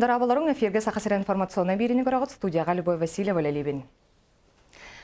Дорооболоруҥ, эфиргэ Саха сирэ информационнай биэриини көрөҕүт, студияҕа Любовь Васильева үлэлиибин.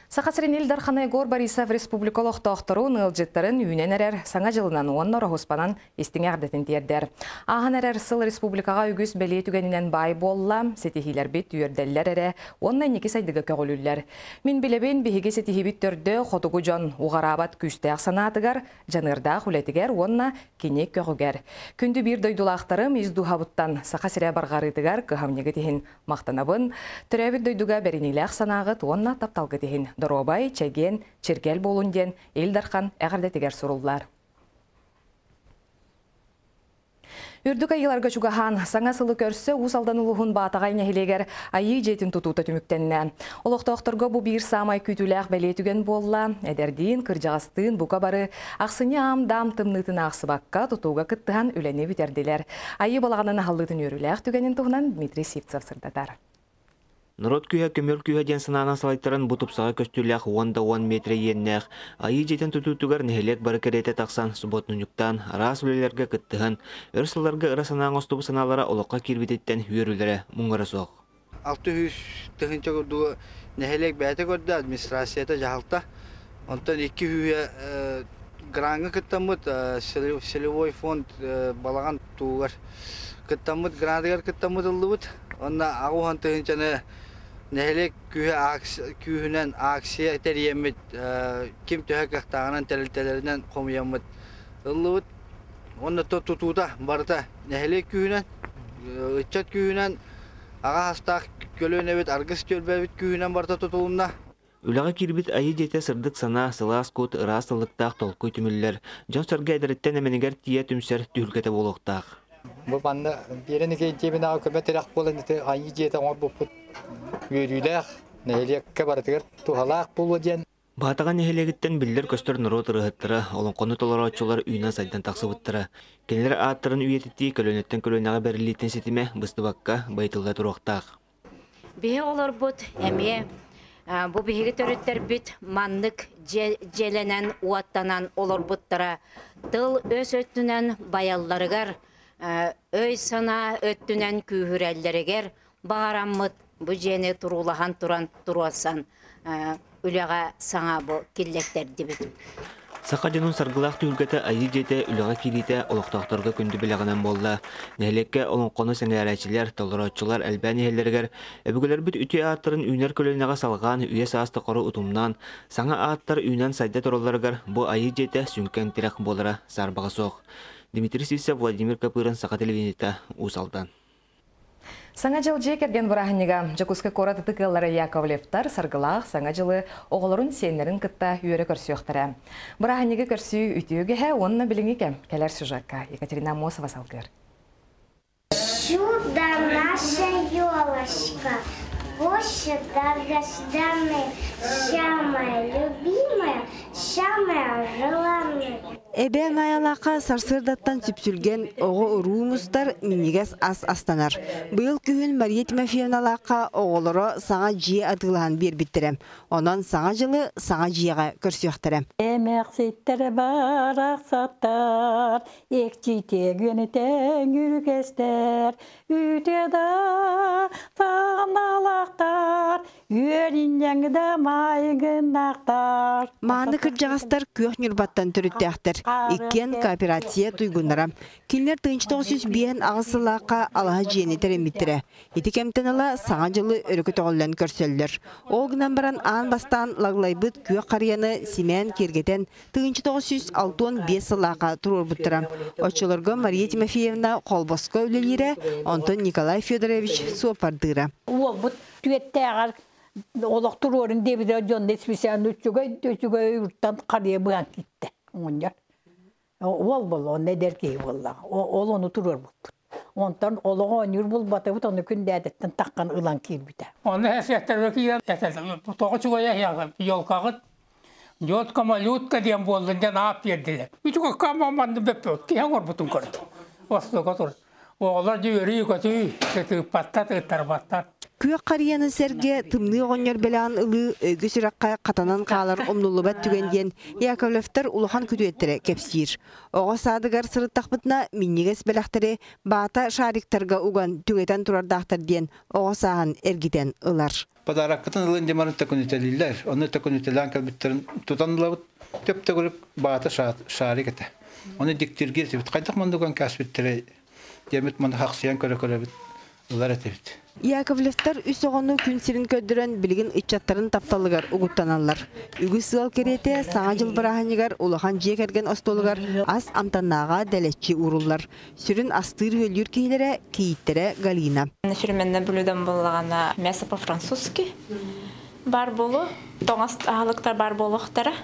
Саха сирин Ил Дархана Егор Борисов республика олохтоохторун, ыалдьыттарын үүнэн эрэр Саҥа дьылынан уонна Ороһуспанан истиҥ эҕэрдэтин тиэрдэр. Ааһан эрэр сыл республикаҕа үгүс бэлиэ түгэнинэн баай буолла, ситиһиилэрбит үөрдэллэр эрэ уонна инники сайдыыга көҕүлүүллэр. Мин билэбин, биһиги ситиһиибит төрдө хотугу дьон уҕараабат күүстээх санаатыгар, дьаныардаах үлэтигэр уонна кини көҕүгэр. Күндү биир дойдулаахтарым ис дууһабыттан Саха сирэ барҕарыытыгар кыһамньыгыт иһин махтанабын. Төрөөбүт дойдуга бэриниилээх санааҕыт уонна тапталгыт иһин доруобай, чэгиэн, чиргэл буолун диэн Ил Дархан эҕэрдэтигэр суруллар. Үрдүк айыыларга чугаһаан, саҥа сылы көрсө Уус Алдан улууһун Баатаҕай нэһилиэгэр Айыы дьиэтин тутуута түмүктэннэ. Олохтоохторго бу биир саамай күүтүүлээх бэлиэ түгэн буолла. Эдэрдиин, кырдьаҕастыын бука бары ахсынньы аам-даам тымныытын аахсыбакка тутууга кыттыһан үлэни бүтэрдилэр. Айыы балаҕанын аһыллыытын үөрүүлээх түгэнин туһунан Дмитрий Сивцев сырдатар. Норуот күүһэ көмүөл күүһэ диэн санаанан салайтаран бу тупсаҕай көстүүлээх уон да уон миэтэрэ иэннээх Айыы дьиэтин тутуутугар нэһилиэк бары кэриэтэ тахсан субуотунньуктаан, араас үлэлэргэ кыттыһан, өр сылларга ыра санаа оҥостубут санаалара олоххо киирбититтэн үөрүүлэрэ муҥура суох. 600 тыһыынча курдугу нэһилиэк бэйэтэ көрдө, администрацията, дьаһалта. Онтон икки сүүһэ граҥҥа кыттаммыт селевой фонд балаҕан тутуугар кыттаммыт гранатыгар кыттаммыт ыллыбыт. Онно аҕыс тыһыынчаны нэһилиэк күүһэ күүһүнэн акция тэрийэммит ким төһө кыахтааҕынан тэрилтэлэринэн хомуйаммыт ыллыбыт. Онно тутуута барыта нэһилиэк күүһүнэн, ыччат күүһүнэн, аҕа астаах көлүөнэбит аргыс түөлбэбит күүһүнэн барыта тутулунна. Үлэҕэ киирбит Айыы дьиэтэ сырдык санаа, сылаас кут, ыраас ыллыктаах толкуй түмүллэр, дьон-сэргэ эдэриттэн эмэнигэр тиийэ түмсэр түһүлгэтэ буолуохтаах. Бу манна Биэрэн Игентьевнаҕа көмө-тирэх буолан ити Айыы дьиэтэ оҥорбуппут үөрүүлээх, нэһилиэккэ барытыгар туһалаах буолуо диэн. Баатаҕа нэһилиэгиттэн биллэр-көстөр норуот ырыаһыттара, олоҥхону толорооччулар үүнэн-сайдан тахсыбыттара. Кинилэр ааттарын үйэтитии көлүөнэттэн көлүөнэҕэ бэриллиитин ситимэ быстыбакка байытылла туруохтаах. Биһи олорбут эмиэ бу биһиги төрүттэрбит маннык дьиэлэнэн уоттанан олорбуттара тыл өс өттүнэн байалларыгар, өй-санаа өттүнэн күүһүрэллэригэр баҕараммыт бу дьиэни туруулаһан туран туруорсан үлэҕэ саҥа бу киллэртэрдибит. Саха дьонун саргылаах түһүлгэтэ Айыы дьиэтэ үлэҕэ киириитэ олохтоохторго күндү бэлэҕинэн буолла. Нэһилиэккэ олоҥхону сэҥээрээччилэр, толорооччулар элбээн иһэллэригэр өбүгэлэрбит үтүө ааттарын үүнэр көлүөнэҕэ салҕаан үйэ-саас тухары утумнаан, саҥа ааттар үүнэн-сайда туралларыгар бу Айыы дьиэтэ сүҥкэн тирэх буолара саарбаҕа суох. Дмитрий Сивцев, Владимир Копырин, Саха телевидениета, Уус Алдан. Саҥа дьыл дьиэ кэргэн бырааһынньыга Дьокуускай куорат ытык ыаллара Яковлевтар саргылаах Саҥа дьылы оҕолорун сиэннэрин кытта үөрэ көрсүөхтэрэ. Бырааһынньыгы көрсүү үтүө үгэһэ уонна билиҥҥи кэм кэлэр сюжекка Екатерина Аммосова салгыыр. Чудо наша елочка, больше долгожданная, самая любимая, самая желанная. Эбээ Маайалаахха сарсыардаттан сүпсүлгэн оҕо-уруу мустар, минньигэс ас астанар. Быйыл күһүн Мария Тимофеевналаахха оҕолоро саҥа дьиэ атыылаһан биэрбиттэрэ. Онон Саҥа дьылы саҥа дьиэҕэ көрсүөхтэрэ. Эмээхситтэрэ барахсаттар, экчитиэгүөнүтэн үргэстэр, үтүө да саҥалаахтар, Үөрүнньэҥ да майгыннаахтар. Мааны кырдьаҕастар Күөх Ньурбаттан төрүттээхтэр. Иккиэн кооперация туйгуннара. Кинилэр 1958 сыллаахха алаһа дьиэни тэриммиттэрэ. Ити кэмтэн ыла Саҥа дьылы өрө көтөҕүллэн көрсөллөр. Ол гынан баран аан бастаан лаглайбыт күөх харыйаны симээн киэргэтэн 1965 сыллаахха туруорбуттара. Оччолорго Мария Тимофеевна Холбоско үлэлиирэ, онтон Николай Федорович суоппардыыра. Уолбут түөттээҕэр олох туруорун диэбитэ дьон специально үчүгэй үчүгэй уртан харыйа быан киттэ оҥонньор уол буолла онно эдэр киһи буолла ол ону туруорбуппут онтон олоҕу оонньуур булбатыбыт ону күндээдэттэн таххан ылан киирбитэ Оны эсэхтэргэ киирэн тоҕо чугая елкаҕыт Дьуотка малютка диэн буоллун диэн аап биэрдилэр. Үчүгэй манны бөппө киһи оҥорбутун көрдө. Остуолга тур. Оҕолор дьэ үөрүү-көтүү, тыыппаттар, тыыттарбаттар. Күөх харыйаны сэргэ Тымныы оҕонньор бэлэҕин ылыы өйгө сүрэххэ хатанан хаалар умнуллубат түгэн диэн Яковлевтар улахан күтүөттэрэ кэпсиир. Оҕо саадыгар сырыттахпытына минньигэс бэлэхтэри баата шариктарга уган түҥэтэн турардаахтар диэн оҕо сааһын эргитэн ылар. Подароккытын ылын диэн баран төкүнүтэлииллэр. Ону төкүнүтэлээн кэлбиттэрин тутан ылабыт. Төп-төгүрүк баата шарик этэ. Ону диктиргиир этибит. Хайдах мандуган кээспиттэрэй диэммит маны хахсыйан көрө-көрөбүт ылар этибит. Яковлевтар үс оҕону күн сирин көрдөрөн билигин ыччаттарын тапталыгар угуттаналлар. Үгүс ыал кэриэтэ Саҥа дьыл бырааһынньыгар улахан дьиэ кэргэн остуолугар ас амтаннааҕа дэлэччи ууруллар. Сүрүн астыыр-үөллүүр киһилэрэ кийииттэрэ Галина. Фирменнэ блюдом буоллаҕына мясо по-французски бар буолу, тоҥос аһылыктар бар буолуохтара.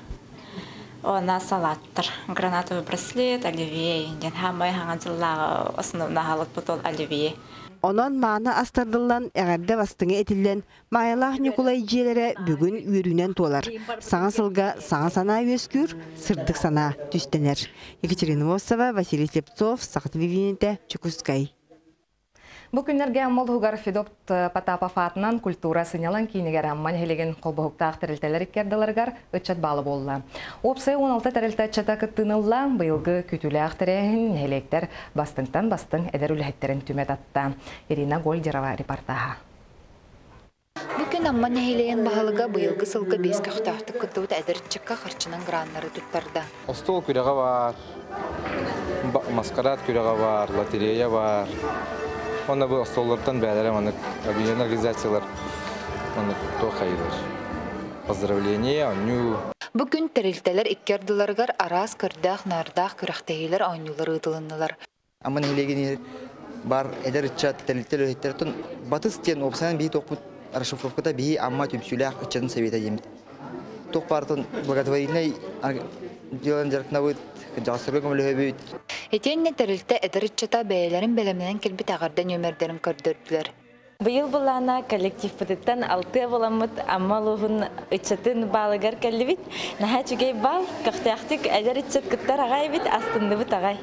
Она салаттар, гранатовый браслет, оливье диэн хаамай хаҥан дьыллааҕы основной аһылыкпыт ол оливье. Онон мааны астардыллан, эҕэрдэ бастыҥа этиллэн, Маайалаах Ньукулай дьиэлэрэ бүгүн үөрүүнэн туолар. Саҥа сылга саҥа санаа үөскүүр, сырдык санаа түстэнэр. Екатерина Мосова, Василий Слепцов, Саха телевидениетэ, Чукускай. Бу күннэргэ Амма улууһугар Федот Потапов аатынан культура сынньалаҥ киинигэр Амма нэһилиэгин холбоһуктаах тэрилтэлэр икки ардыларыгар ыччат баала буолла. Уопсай 16 тэрилтэ ыччата кыттыыны ылла. Быйылгы күүтүүлээх тэрээһин нэһилиэктэр бастыҥтан бастыҥ эдэр үлэһиттэрин түмэ татта. Ирина Гольдерова репортаһа. Бу күн Амма нэһилиэгин баһылыга быйылгы сылга биэс көхтөөхтүк кыттыбыт эдэр ыччакка харчынан граннары туттарда. Остуол күрэҕэ баар, маскарад күрэҕэ баар, лотерея баар. Онно бу остуоллартан бээлэрэ маннык объединенные организациялар маннык туох хайыылар. Поздравление, оонньуу. Бу күн тэрилтэлэр икки ардыларыгар араас көрдөөх-наардаах күрэхтэһиилэр оонньуулар ыытылыннылар. Амма нэһилиэгин бар эдэр ыччат тэрилтэ үлэһиттэртэн Батыс диэн уопсайынан биһи туохпут расшифровката биһи Амма түмсүүлээх ыччатын совета диэммит. Туох баартан благотворительнай дьыалан дьарыктанабыт, кырдьаҕастарга көмөлөһөбүт. Итиэннэ тэрилтэ эдэр ыччата бэйэлэрин бэлэмнэнэн кэлбит эҕэрдэ нүөмэрдэрин көрдөрдүлэр. Быйыл былаана коллективпытыттан алтыа буламмыт Амма улууһун ыччатын баалыгар кэллибит. Наһаа үчүгэй баал, көхтөөхтүк эдэр ыччат кыттар аҕай эбит, астынныбыт аҕай.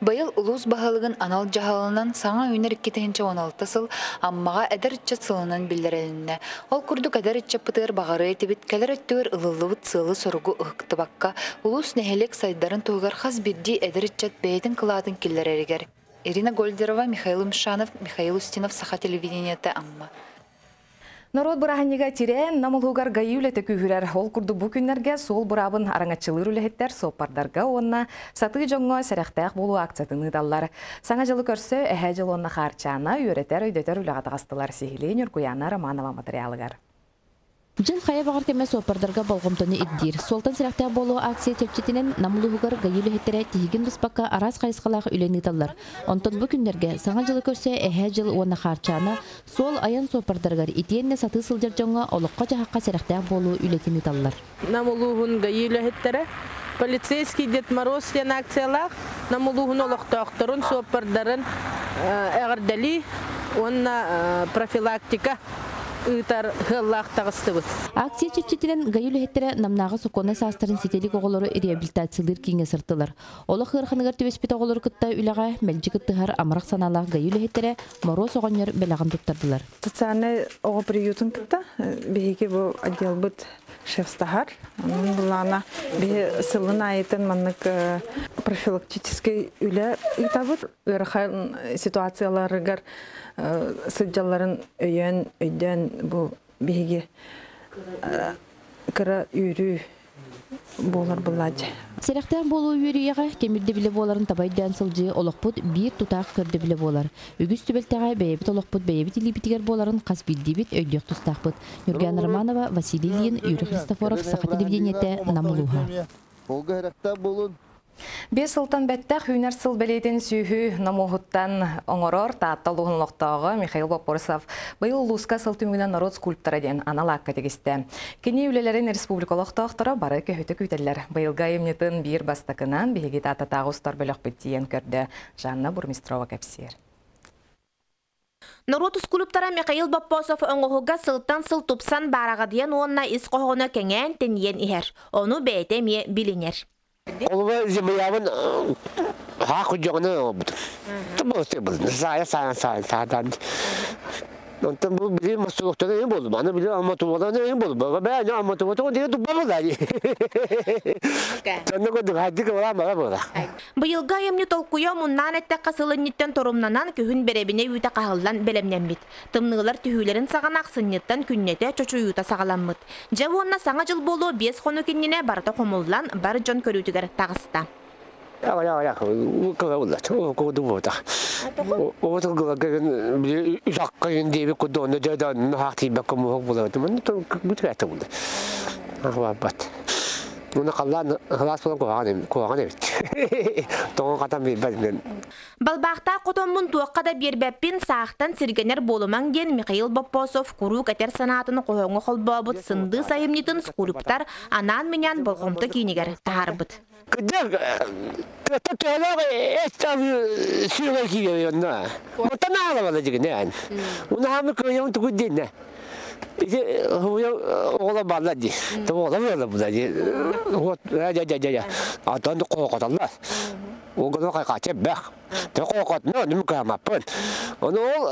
Быйыл улуус баһылыгын анал дьаһалынан саҥа үүнэр 2016 сыл Аммаҕа эдэр ыччат сылынан биллэрилиннэ. Ол курдук эдэр ыччаппытыгар баҕарыа этибит, кэлэр өттүгэр ылыллыбыт сыалы-соругу ыһыктыбакка, улуус нэһилиэк сайдарын туһугар хас биирдии эдэр ыччат бэйэтин кылаатын киллэрэригэр. Ирина Гольдерова, Михаил Умшанов, Михаил Устинов, Саха телевидениета, Амма. Норуот бырааһынньыга тирээн Нам улууһугар ГАИ үлэтэ күүһүрэр. Ол курдук бу күннэргэ суол быраабын араҥаччылыыр үлэһиттэр суоппардарга уонна сатыы дьоҥҥо сэрэхтээх буолуу акциятын ыыталлар. Саҥа дьылы көрсө Эһээ Дьыл уонна Хаарчаана үөрэтэр, өйдөтөр үлэҕэ таҕыстылар. Сиһилии Ньургуйаана Романова матырыйаалыгар. Дьыл хайа баҕар кэмэ суоппардарга болҕомтону ирдиир. Суолтан сэрэхтээх буолуу акция чэрчитинэн Нам улууһугар ГАИ үлэһиттэрэ тиһигин быспакка араас хайысхалаах үлэни ыыталлар. Онтон бу күннэргэ Саҥа дьылы көрсө Эһээ Дьыл уонна Хаарчаана суол айан суоппардарыгар итиэннэ сатыы сылдьар дьоҥҥо олоххо-дьаһахха сэрэхтээх буолуу үлэтин ыыталлар. Нам улууһун ГАИ үлэһиттэрэ Полицейский Дед Мороз диэн акциялаах Нам улууһун олохтоохторун, суоппардарын эҕэрдэлии уонна профилактика ыытар сыаллаах таҕыстыбыт. Акция чэрчитинэн ГАИ үлэһиттэрэ Намнааҕы сокуоннай саастарын ситэ илик оҕолору реабилитациялыыр кииҥҥэ сырыттылар. Олох ыараханыгар түбэспит оҕолору кытта үлэҕэ мэлдьи кыттыһар амарах санаалаах ГАИ үлэһиттэрэ Моруос оҕонньор бэлэҕин туттардылар. Социальнай оҕо приютун кытта биһиги бу отделбыт шефстаһар. Онон былаана биһи сылын айытын маннык профилактическай үлэ ыытабыт. Ыарахан ситуацияларыгар сылдьалларын өйөөн, өйдөөн бу биһиги кыра үөрүү буолар былаадьы. Сэрэхтээх буолуу үөрүйэҕэ кэмирдэбилэ буоларын таба өйдөөн сылдьыы олохпут биир тутаах көрдөбүлэ буолар. Үгүс түбэлтэҕэ бэйэбит олохпут бэйэбит илиибитигэр буоларын хас биирдиибит өйдүөх тустаахпыт. Ньургуйаана Романова, Василий Ильин, Юрий Христофоров, Саха телевидениетэ, Нам улууһа. Волга болун. Биэс сылтан бэттэх үүнэр сыл бэлиэтин сүүһү номоһуттан оҥорор Таатта улууһун олохтооҕо Михаил Боппоросов быйыл улууска сыл түмүгүнэн норуот скульптора диэн анал аакка тигистэ. Кини үлэлэрин республика олохтоохторо бары көһүтэ күүтэллэр. Быйылгы айымньытын биир бастакынан биһиги Тааттатааҕы устар бөлөхпүт тиийэн көрдө. Жанна Бурмистрова кэпсиэр. Норуот скульптора Михаил Боппосов оҥоһуга сылтан сыл тупсан баараҕадыйан уонна ис хоһооно кэҥээн тэнийэн иһэр. Ону бэйэтэ эмиэ билинэр. Олуба землябын хаах күдьөҕүнэ олбутум. Саая саая саая саадан. Онтон бу били мостулуктан эйин болду. Аны били аматугадан эйин болду. Бә не аматуга деген туппа болду. Тонно көдүк хаддык ола мала бола. Быйылгы айымньы толкуйа муннаан эттэххэ сыл инниттэн торумнанан күһүн бэрэбинэ үүтэ хаһыллан бэлэмнэммит. Тымныылар түһүүлэрин саҕана ахсынньыттан күннэтэ чочуйуута саҕаламмыт. Дьэ уонна Саҥа дьыл буолуо биэс хонук иннинэ барыта хомуллан бар дьон көрүүтүгэр таҕыста. Балбаахтаах хотоммун туохха да биэрбэппин, саахтан сиргэнэр буолумаҥ диэн Михаил Боппосов куруук этэр санаатын хоһооҥҥо холбообут сындыыс айымньытын скульптор анаан-минээн болҕомто киинигэр таһаарбыт. Кырдьык, төһөлөөх эт сүөгэ киирэр онно. Оттон аалабала дигинэн. Унаһамы кыайан тугу диэннэ. Ити оҕолор бааллар дии. Оҕолор буолар буда дии. Вот, дя дя дя. Антон қоқоталлар. Оҕолор қайқача бэх. Те қоқотно, ним каамаппын. Оны ол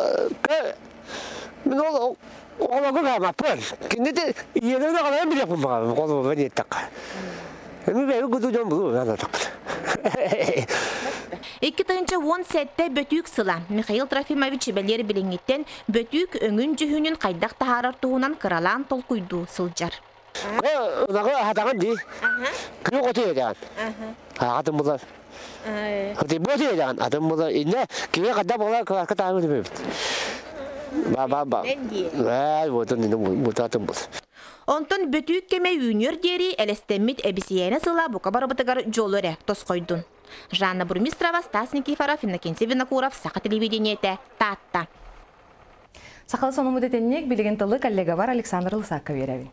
мен ол оҕолорго каамаппын. Кинди де иелерine kadar bir yapın bakalım. Kolumu ben yettik. Эми бэйи гуду дьон булу анатаппын. 2017 Бөтүүк сыла. Михаил Трофимович бэлиэр билиҥҥиттэн бөтүүк өҥүн-дьүһүнүн хайдах таһаарар туһунан кыралаан толкуйдуу сылдьар. Ынагы хатаган ди. Күн оту едаан. Атын булар. Хати бу едаан. Атын булар. Инне киме кадда була кыласка таамы бит. Ба ба ба. Вай, вот он бу атын бул. Онтон бөтүүк кэмэ үүнүөр диэри элэстэммит эбисийээнэ сыла бука барыбытыгар дьолу эрэ тосхойдун. Жанна Бурмистрова, Стас Никифоров, Иннокентий Винокуров, Саха телевидениетэ, Таатта. Сахалы сонуму дэтенник билигин тылы коллегабар Александр Лысакка беребин.